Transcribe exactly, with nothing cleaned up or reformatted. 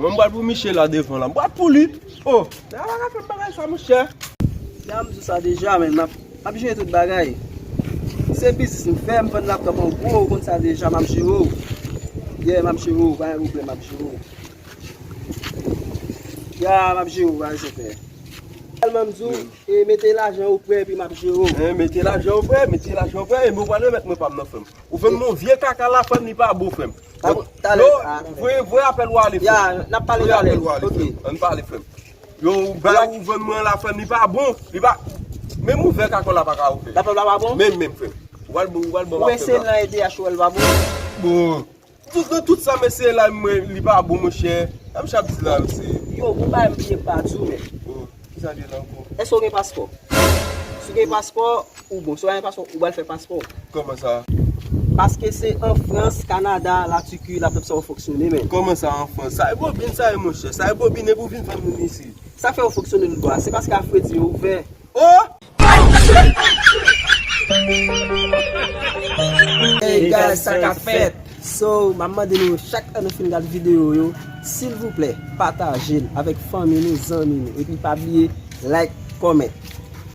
Mwen m pral pou Michel la devan la. M pral pou li. Oh, la pa ka fè bagay sa, monchè. Ya, m di sa deja, men m ap, m ap jere tout bagay. Se biznis m fè, m vann laptop an gwo, ou konn sa deja, m ap jere w. Yeah, m ap jere w, pa gen pwoblèm, m ap jere w. Ya, m ap jere w, pa gen pwoblèm. Sèlman m di w, e mete lajan ou prè, epi m ap jere w. Eh, mete lajan ou prè, mete lajan ou prè, e mwen pral remèt mwen pa m nan, frè m. Ou vann mwen vye kaka la, frè m, li pa bon, frè m. Talè, voye, voye apèl ou ale, frè m. Ya, n ap pale talè. Voye apèl ou ale, frè m. Ann pale, frè m. Yo, bagay ou vann mwen la, frè m, li pa bon. Li pa, menm ouvè kaka la pa ka ouvè. Laptop la pa bon? Menm, menm, frè m. Ou pral bon, ou pral bon. Ou eseye nan E D H ou wè l pa bon? Bon. Tout, nan tout sa m eseye la, mwen, li pa bon, monchè. Sa m ap di la, mesye. Yo, gon bagay m bliye pa di w, men. Oh, ki sa l ye la ankò? Èske w gen paspò? Si w gen paspò, ou bon. Si w pa gen paspò, ou pral fè paspò. Kòman sa? Paske se an Frans, Kanada, Latiki, laptop sa yo fonksyone, men. Kòman sa an Frans? Sa e bobin sa ye, monchè. Sa e bobin epi w vin vann moun isi. Sa fè yo fonksyone tout bò a? Se paske a fredi yo ouvè. Oh! Hey guys, sa k ap fèt? So, m ap mande nou chak lè nou fin gade videyo yo, silvouplè, pataje l avèk fanmi nou, zanmi nou, epi pa bliye like, comment.